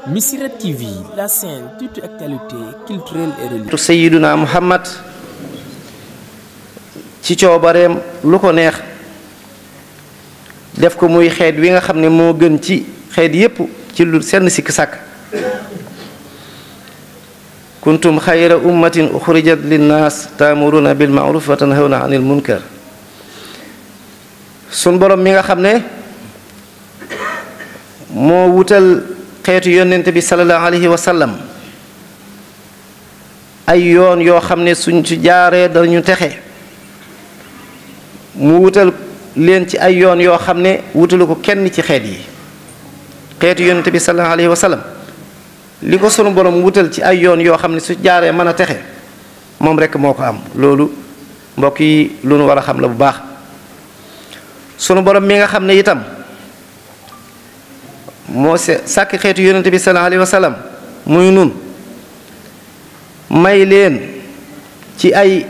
Missirah TV, la chaîne toute actualité culturelle et religieuse. Sayyiduna Muhammad ci coobareem lu ko neex def ko muy xeet wi nga xam ne moo gën ci xeet yépp ci lu senn sikk sàkk kuntum xayra ummatin uxrijat linnaas taamuruna bil ma'ruf wa tanhawna anil munkar sun borom mi nga xam ne moo wutal xeetu yonent bi sallallahu alayhi wa sallam ay yoon yoo xam ne suñ ci jaaree dañu texe mu wutal leen ci ay yoon yoo xam ne wutalu ko kenn ci xeet yi xeetu yonent bi sallallahu alayhi wa sallam li ko sunu borom wutal ci ay yoon yoo xam ne su jaaree mën a texe moom rekk moo ko am loolu mbokk yi lu nu war a xam la bu baax sunu borom mi nga xam ne itam moo sàkk xeetu yonent bi sallallahu alayhi wa sallam muy nun may leen ci ay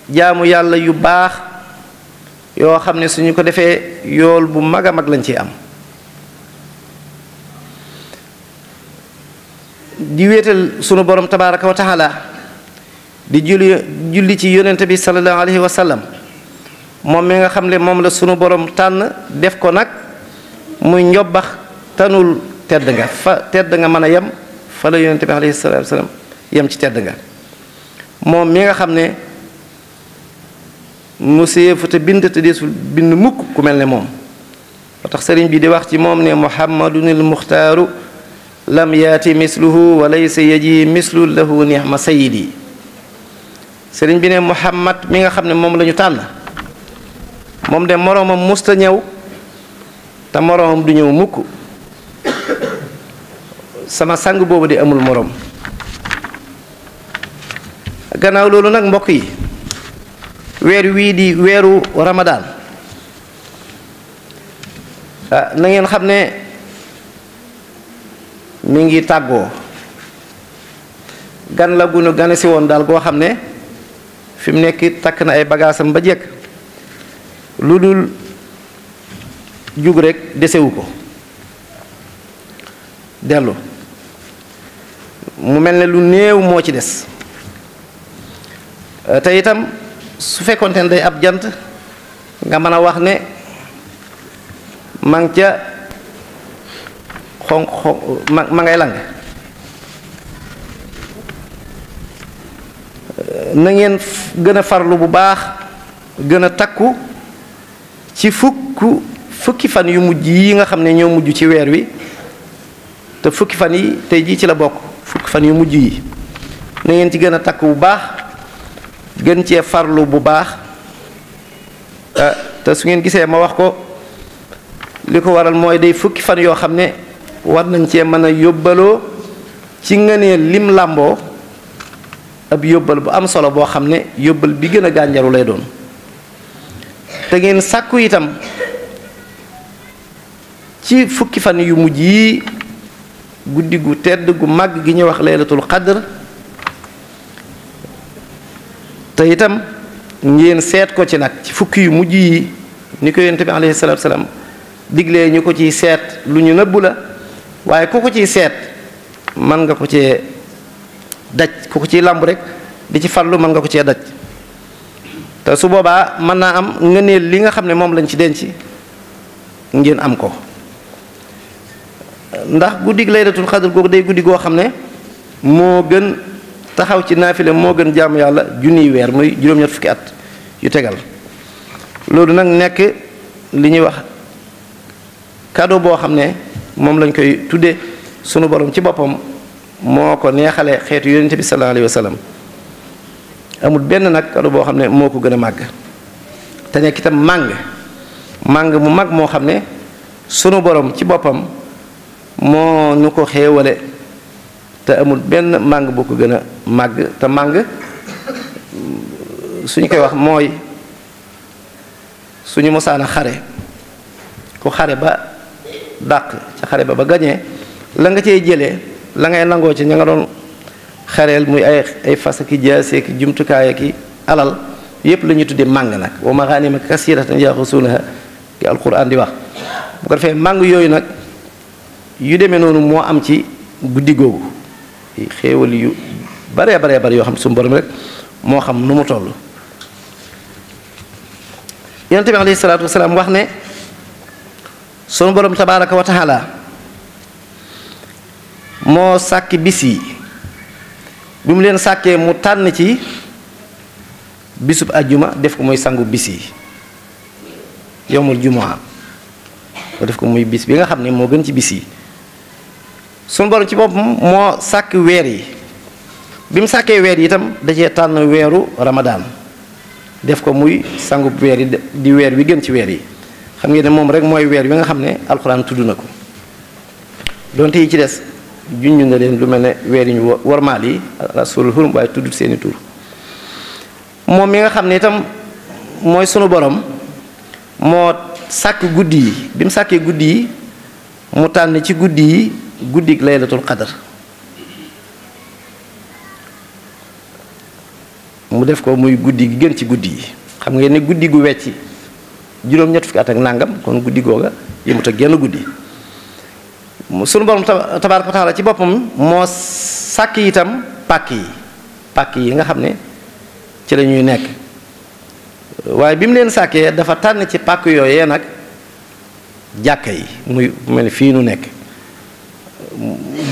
jaamu yàlla yu baax yoo xam ne suñu ko defee yool bu mag a mag lañ ci am di wéetal sunu borom tabaraka wa taala di julli ci yonent bi sallallahu alayhi wa sallam moom mi nga xam ne moom la sunu borom tànn def ko nag muy njobbax tanul tedd nga fa tedd nga mën a yem fa la yonent bi alayhi salaatu wa salaam yem ci tedd nga moom mi nga xam ne mu séefu te bind te deesul bind mukk ku mel ne moom moo tax sëriñ bi di wax ci moom ne muhammadunil muxtaaru lam yaati misluhu wa laysa yaji mislu lahu nihma sayidi sëriñ bi ne muhammad mi nga xam ne moom la ñu tànn moom de moroomam musta ñëw te moroomam du ñëw mukk sama sang boobu di amul moroom gannaaw loolu nag mbokk yi weer wii di weeru ramadaan na ngeen xam ne mi ngi tàggoo gan la gunu gane si woon daal goo xam ne fi mu nekk takk na ay bagaasam ba jekk lu dul jug rekk desewu ko dellu mu mel ne lu néew moo ci des te itam su fekkoonte ne day ab jant nga mën a wax ne ma ngi ca xonq ma ngay lang na ngeen gën a farlu bu baax gën a takku ci fukki fan yu mujj yi nga xam ne ñoo mujj ci weer wi te fukki fan yi tey jii ci la bokk fukki fan yu mujj yi na ngeen ci gën a takku bu baax gën cee farlu bu baax te su ngeen gisee ma wax ko li ko waral mooy day fukki fan yoo xam ne war nañ cee mën a yóbbaloo ci ngëneel lim làmboo ab yóbbal bu am solo boo xam ne yóbbal bi gën a gànjaru lay doon te ngeen sàkku itam ci fukki fan yu mujj yi guddi gu tedd gu màgg gi ñuy wax laylatul qadr te itam ngeen seet ko ci nag ci fukki yu mujj yi ni ko yonent bi alayhi salaatu salaam diglee ñu ko ciy seet lu ñu nëbbu la waaye ku ko ciy seet mën nga ko cee daj ku ko ciy làmb rek di ci farlu mën nga ko cee daj te su boobaa mën naa am ngëneel li nga xam ne moom lañ ci denc ngeen am ko ndax guddig laylatul xadr googu day guddi goo xam ne moo gën taxaw ci naafile moo gën jaamu yàlla junniy weer muy juróom-ñett fukki at yu tegal loolu nag nekk li ñuy wax cadeau boo xam ne moom lañ koy tudde sunu borom ci boppam moo ko neexale xeetu yonent bi sallallahu alayhi wa sallam amul benn nag cadeau boo xam ne moo ko gën a màgg te nekk itam màng mu mag moo xam ne sunu borom ci boppam moo ñu ko xéewale te amul benn màng boo ko gën a màgg te màng suñu koy wax mooy suñu mosaana xare ku xare ba dàq ca xare ba gañee la nga cey jëlee la ngay nangoo ci ña nga doon xareel muy ay fas ki jaase ki jumtukaay ki alal yépp la ñuy tuddee màng nag wa maghanima kasiratan yaxusunaha ki alquran di wax bu ko defee màng yooyu nag yu demee noonu moo am ci guddi googu xéewal yu baree bari yoo xam suñu borom rek moo xam nu mu toll. yonent bi alayhi salaatu wasalaam wax ne sunu borom tabaaraka wa taala moo sàkk bis yi bi mu leen sàkkee mu tànn ci bisub ajjuma def ko muy sangu bis yi yowmul jumaa mu def ko muy bis bi nga xam ne moo gën ci bis yi. sunu borom ci boppam moo sàkk weer yi bi mu sàkkee weer yi itam da cee tànn weeru ramadaan def ko muy sangu weer yi di weer wi gën ci weer yi xam ngeen ne moom rek mooy weer wi nga xam ne alxuraan tudd na ko donte yi ci des junj na leen lu mel ne weer yi ñu warmaal yi rasulul hurum waaye tudd seeni tur moom mi nga xam ne itam mooy sunu borom moo sàkk guddi yi bi mu sàkkee guddi yi mu tànn ci guddi yi guddik laylatul qadar mu def ko muy guddi gi gën ci guddi yi xam ngeen ne guddi gu wecci juróom-ñett fukki at ak nàngam kon guddi googa yëmut ak genn guddi sunu borom tabaaraka wa taala ci boppam moo sàkk itam pàkk yi nga xam ne ci la ñuy nekk waaye bi mu leen sàkkee dafa tànn ci pàkk yooyee nag jàkka yi muy mel ni fii nu nekk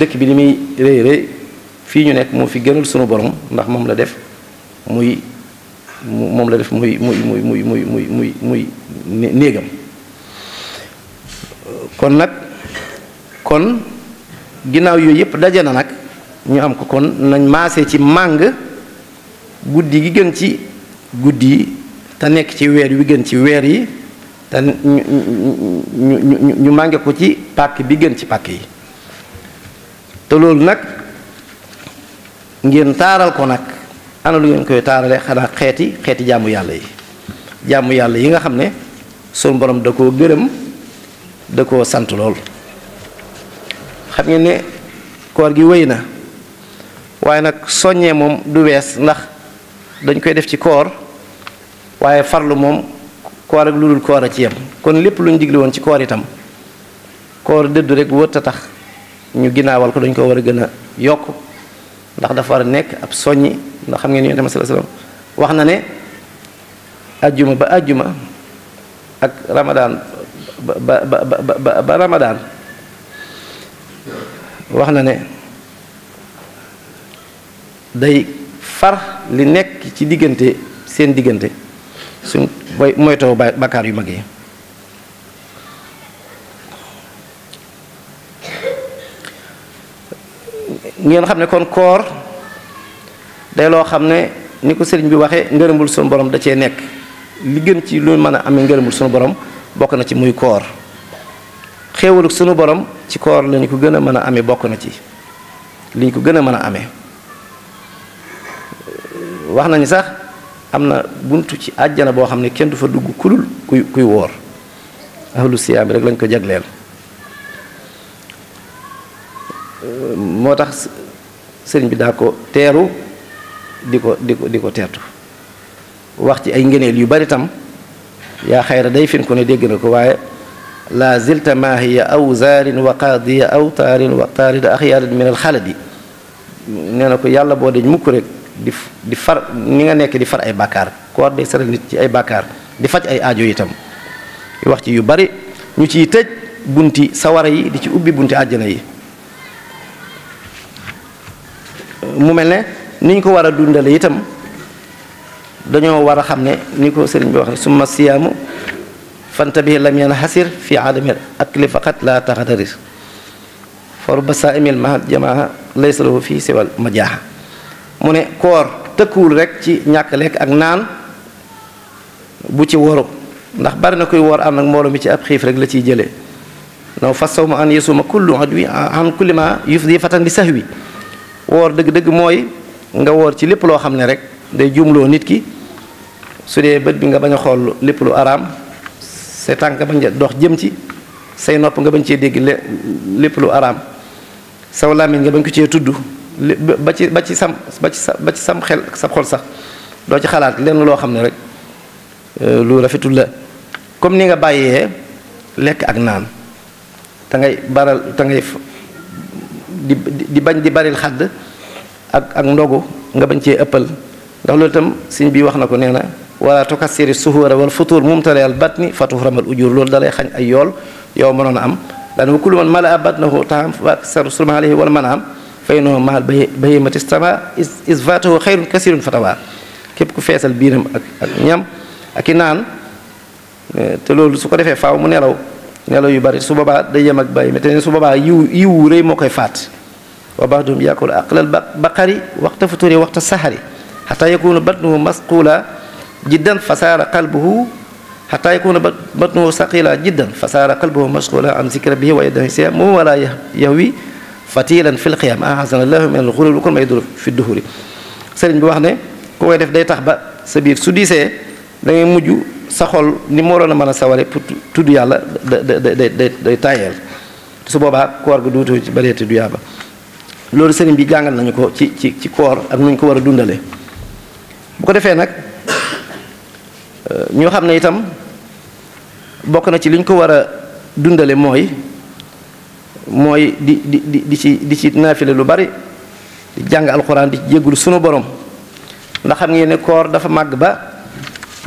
dëkk bi li muy rëy rëy fii ñu nekk moo fi gënal sunu borom ndax moom la def muy néegam kon ginnaaw yooyu yëpp daje na nag ñu am ko kon nañ maase ci màng guddi gi gën ci guddi yi te nekk ci weer wi gën ci weer yi te ñu mànge ko ci pàkk bi gën ci pàkk yi te loolu nag ngeen taaral ko nag ana lu ngeen koy taarale xanaa xeeti jaamu yàlla yi nga xam ne sunu borom da koo gërëm da koo sant lool xam ngeen ne koor gi wéy na waaye nag soññee moom du wees ndax dañ koy def ci koor waaye farlu moom koor ak lu dul koor a ci yem kon lépp lu ñu digle woon ci koor itam koor dëddu rek wët a tax ñu ginnaawal ko dañ ko war a gën a yokk ndax dafa war a nekk ab soññi ndax xam ngeen Yonent bi sallallahu alayhi wasallam wax na ne ajjuma ba ajjuma ak ramadaan ba ramadaan wax na ne day far li nekk ci diggante seen diggante suñ mooy taw bakkaar yu mag yi ngeen xam ne kon koor day loo xam ne ni ko sëriñ bi waxee ngërëmul sunu borom da cee nekk li gën ci lu mën a amee ngërëmul sunu borom bokk na ci muy koor xéewaluk sunu borom ci koor lañu ko gën a mën a amee bokk na ci li ñu ko gën a mën a amee wax nañu sax am na buntu ci àjjana boo xam ne kenn du fa dugg kulul kuy woor ahlu siyaam bi rek lañ ko jagleel moo tax sëriñ bi daa ko teeru di ko teertu wax ci ay ngëneel yu bari tam yaa xayra day fin ko ne dégg na ko waaye la zilta maahiya aw zaarin wa qaadiya aw taarin wa taarida axyaarin min al xaladi nee na ko yàlla boo deñ mukk rek di far ni nga nekk di far ay bàkkaar koor day saral nit ci ay bàkkaar di faj ay aajo itam wax ci yu bari ñu ciy tëj bunti sawara yi di ci ubbi bunti àjjana yi mu mel ne ni ñu ko war a dundale itam dañoo war a xam ne ni ko sëriñ bi wax ne summa siyaamu fantabihi lam yanhasir fi adami akli faqat la taxadarir fa rubba saa'imil mahal jamaa laysa lahu fii siwal majaaha mu ne koor tëkkuwul rek ci ñàkk lekk ak naan bu ci woru ndax bari na koy woor am nag mbooloo mi ci ab xiif rek la ciy jëlee naw fa sawma an yasuma kullu adwi an kulli ma yufdi fatan li sahwi woor dëgg-dëgg mooy nga woor ci lépp loo xam ne rek day jumloo nit ki su dee bët bi nga bañ a xool lépp lu araam say tànk nga bañ a dox jëm ci say nopp nga bañ cee dégg lépp lu araam saw làmmiñ nga bañ ko cee tudd ba ci sam xel sa xol sax doo ci xalaat lenn loo xam ne rek lu rafetul la comme ni nga bàyyee lekk ak naan te ngay baral te ngay di bañ di baril xadd ak ndogu nga bañ cee ëppal ndax loolu itam sëñ bi wax na ko nee na wala tukassiri suhuura wal futuur mumtaliyal batni fatuhramal ujur loolu dalay xañ ay yool yow mënoon a am daan wa kullu man malaa batnahu taam fa aksaru sulma alayhi wala manaam fay noo maal bahimati stama is fatahu xayrun kasirun fatawa képp ku feesal biiram ak ñam ak i naan te loolu su ko defee faaw mu nelaw yu bari su boobaa day yem ak bàyyi mais te su boobaa yiwu rëy moo koy faat wa ba'duhum yaakulu aqlal baqari waxta futuri waxta sahari xataa yakunu batnuhu masqula jiddan fasaara qalbuhu xataa yakuna batnuhu saqila jiddan fasaara qalbuhu mashgula an zikra bihi wa yadahi siya moom wala yahwi fatilan fil qiyam ahasana allahu min al-ghurur kon may dur fi duhuri sëriñ bi wax ne ku koy def day tax ba sa biir su diisee da ngay mujj sa xol ni mu waroon a mën a saware pour tudd yàlla day tayeel su boobaa koor ga duutu ci bareeti du yaaba loolu sëriñ bi jàngal nañu ko ci koor ak nuñ ko war a dundale bu ko defee nag ñoo xam ne itam bokk na ci liñ ko war a dundale mooy di ci naafile lu bari di jàng alxuraan di ci jéggulu sunu borom ndax xam ngeen ne koor dafa màgg ba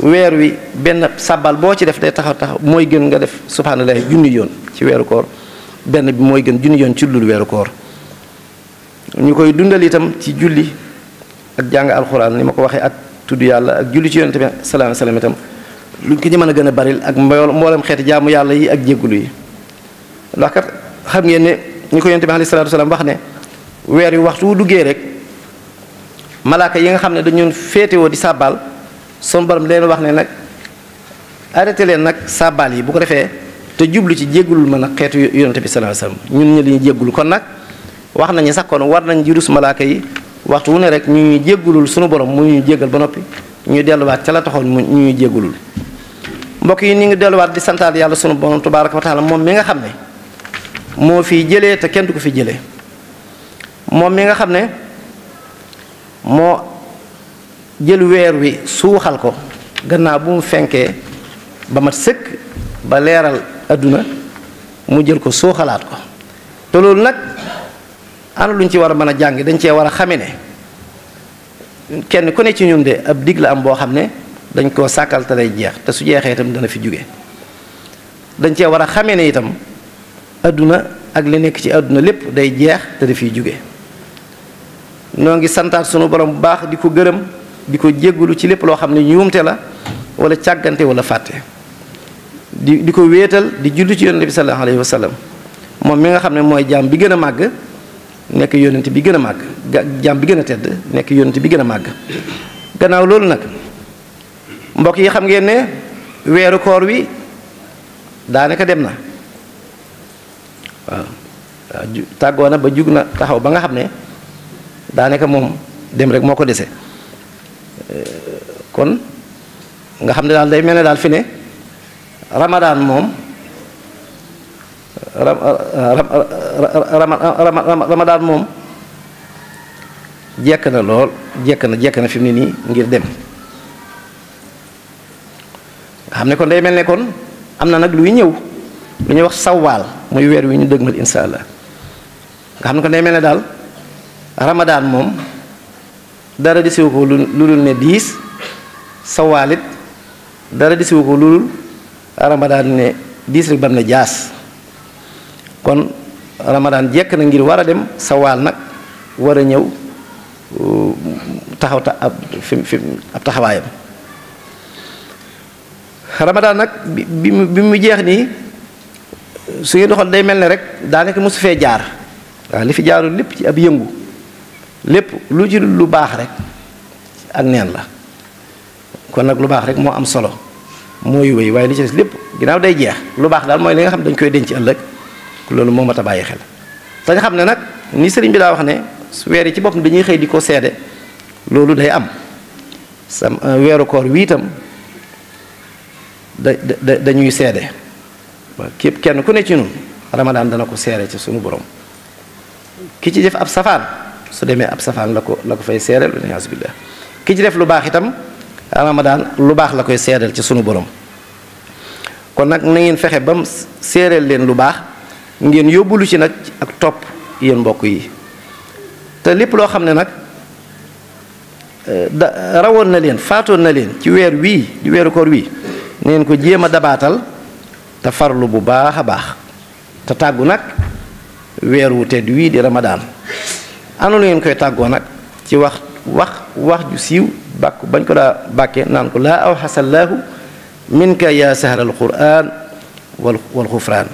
weer wi benn sàbbal boo ci def day taxaw mooy gën nga def subhaanallahi junni yoon ci weeru koor benn bi mooy gën junni yoon ci lul weeru koor ñu koy dundal itam ci julli ak jàng alxuraan ni ma ko waxee ak tudd yàlla ak julli ci yonent bi sallallahu alayhi wasallam itam luñ ko ñu mën a gën a baril ak mboolem xeeti jaamu yàlla yi ak jéggulu yi ndax kat xam ngeen ne ñu ko yonent bi alayhi salaatu wasallam wax ne weer wi waxtu wu duggee rek malaaka yi nga xam ne dañu féetewoo di sàbbaal son borom leen wax ne nag arrêté leen nag sàbbaal yi bu ko defee te jublu ci jéggulul ma nag xeetu yonent bi sallallahu alayhi wasallam ñun ñu li ñuy jéggulu kon nag wax nañu sax kon war nañ ji rus malaaka yi waxtu wu ne rek ñu ñuy jéggulul sunu borom mu ñuy jéggal ba noppi ñu delluwaat ca la taxoon ñu ñuy jéggulul mbokk yi ñu ngi delluwaat di santaat yàlla sunu borom tabaaraka wa taala moom mi nga xam ne moo fi jëlee te kenn du ko fi jëlee moom mi nga xam ne moo jël weer wi suuxal ko gannaaw bu mu fenkee ba mat sëkk ba leeral adduna mu jël ko suuxalaat ko te loolu nag ana luñ ci war a mën a jàng dañ cee war a xame ne kenn ku ne ci ñun de ab dig la am boo xam ne dañ koo sàkkal te day jeex te su jeexee itam dana fi jóge dañ cee war a xame ne itam adduna ak li nekk ci adduna lépp day jeex te dafiy jóge noo ngi santaat sunu borom bu baax di ko gërëm di ko jéggulu ci lépp loo xam ne ñuumte la wala càggante wala fàtte di ko wéetal di jullu ci yonent bi sallallahu alayhi wa sallam moom mi nga xam ne mooy jaam bi gën a màgg nekk yonent bi gën a màgg jaam bi gën a tedd nekk yonent bi gën a màgg gannaaw loolu nag mbokk yi xam ngeen ne weeru koor wi daanaka dem na waaw tàggoo na ba jug na taxaw ba nga xam ne daanaka moom dem rek moo ko dese kon nga xam ne daal day mel ne daal fi ne ramadaan moom ramadaan moom jekk na lool jekk na fi mu ne nii ngir dem nga xam ne kon day mel ne kon am na nag luy ñëw lu ñuy wax sawaal muy weer wi ñu dëgmal insha allah nga xam ne kon day mel ne daal ramadaan moom dara desiwu ko lu dul ne 10 sawaalit dara desiwu ko lu dul ramadaan ne 10 rek bam ne jaas kon ramadaan jekk na ngir war a dem sawaal nag war a ñëw taxaw ab taxawaayam ramadaan nag bi mu jeex nii su ngeen doxal day mel ne rek daanaka mosu fee jaar waaw li fi jaarul lépp ci ab yëngu lépp lu ci lu baax rek ak neen la kon nag lu baax rek moo am solo mooy wéy waaye li ci des lépp ginnaaw day jeex lu baax daal mooy li nga xam dañ koy denc ëllëg loolu moo mat a bàyyi xel te nga xam ne nag ni sëriñ bi daa wax ne weer yi ci boppam dañuy xëy di ko seede loolu day am weeru koor wi itam dañuy seede waaw képp kenn ku ne ci ñun ramadaan dana ko seede ci sunu borom ki ci def ab safaan su demee ab safaan la ko fay seede lu neex billah ki ci def lu baax itam ramadaan lu baax la koy seedal ci sunu borom kon nag na ngeen fexe ba mu séeréel leen lu baax ngeen yóbbulu ci nag ak topp yéen mbokk yi te lépp loo xam ne nag rawoon na leen faatoon na leen ci weer wii di weeru koor wii neen ko jéem a dabaatal te farlu bu baax a baax te tàggu nag weer wu tedd wii di ramadaan ana lu ngeen koy tàggoo nag ci wax ju siiw bàkku bañ ko daa bàkkee naan ko laa awxasallaahu minka yaa sahra alquran wal xufraan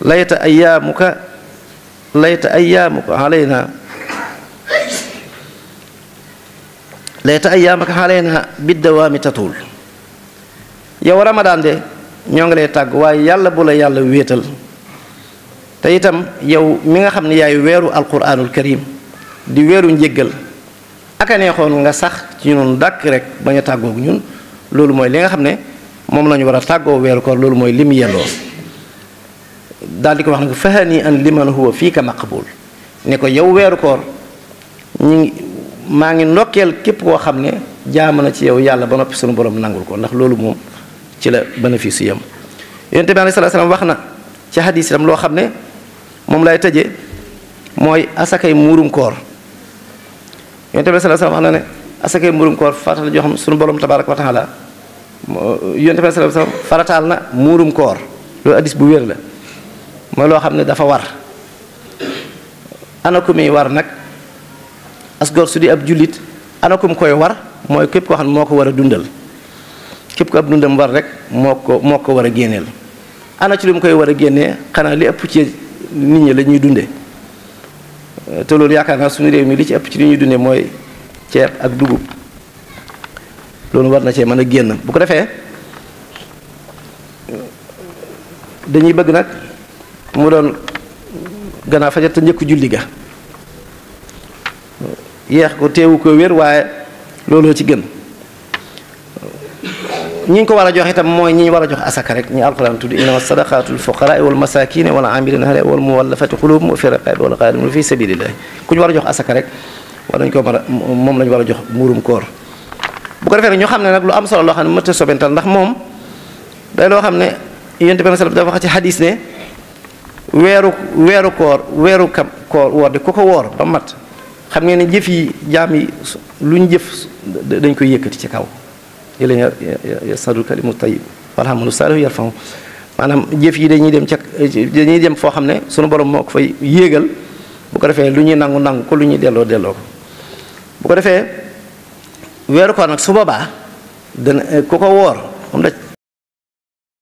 layta ayaamuka alayna biddawaami tatuul yow ramadaan de ñoo ngi lay tàgg waaye yàlla bu la yàlla wéetal te itam yow mi nga xam ne yaay weeru alquranul karim di weeru njéggal aka neexoon nga sax ci ñun dàkk rek bañ a tàggoog ñun loolu mooy li nga xam ne moom la ñu war a tàggoo weeru koor loolu mooy li mu yelloo daal di ko wax nag fahani an liman huwa fiika maqbul ne ko yow weeru koor maa ngi ndokkeel képp koo xam ne jaam na ci yow yàlla ba noppi sunu borom nangul ko ndax loolu moom ci la bénéfice yam yonent bi alayhi salaam wax na ci hadis itam loo xam ne moom lay tëje mooy asakay muurum koor yonent bi sallallahu alayhi wasallam wax na ne asakay muurum koor farata la joo xam sunu borom tabaaraka wa taala yonent bi sallallahu alayhi wasallam farataal na muurum koor loolu hadis bu wér la mooy loo xam ne dafa war ana ku muy war nag asgor su di ab jullit ana kum koy war mooy képp koo xam ne moo ko war a dundal képp ko ab dundam war rek moo ko war a génneel ana ci lu mu koy war a génnee xanaa li ëpp ci nit ñi la ñuy dunde te loolu yaakaar naa suñu réew mi li ci ëpp ci li ñuy dunde mooy ceeb ak dugub loolu war na cee mën a génn bu ko defee dañuy bëgg nag mu doon gannaaw fajar te njëkk julli ga yeex ko teewu ko wér waaye looloo ci gën ñi ñu ko war a jox itam mooy ñi ñu war a jox asaka rek ñi alquran tudd innama sadaqatu lilfuqaraa wal masakine wal amilina alayha wal muwallafati qulubuhum wa fi riqabi wal ghaarimin fi sabilillahi ku ñu war a jox asaka rek war nañu ko mën a moom la ñu war a jox muurum koor bu ko defee nag ñu xam ne nag lu am solo loo xam ne mëtta sobental ndax moom day loo xam ne yonent bi sallallahu alayhi wasallam dafa wax ci hadis ne weeru koor woor de ku ko woor ba mat xam ngeen ne jëf yi jaam yi lu ñu jëf dañ koy yëkkati ci kaw yëla yasadul kalimu tayyib wal amalu saalihu yarfa'u maanaam jëf yi dañuy dem foo xam ne sunu borom moo ko fay yéegal bu ko defee lu ñuy nangu ko lu ñuy delloo ko bu ko defee weeru koor nag su boobaa dana ku ko woor moom da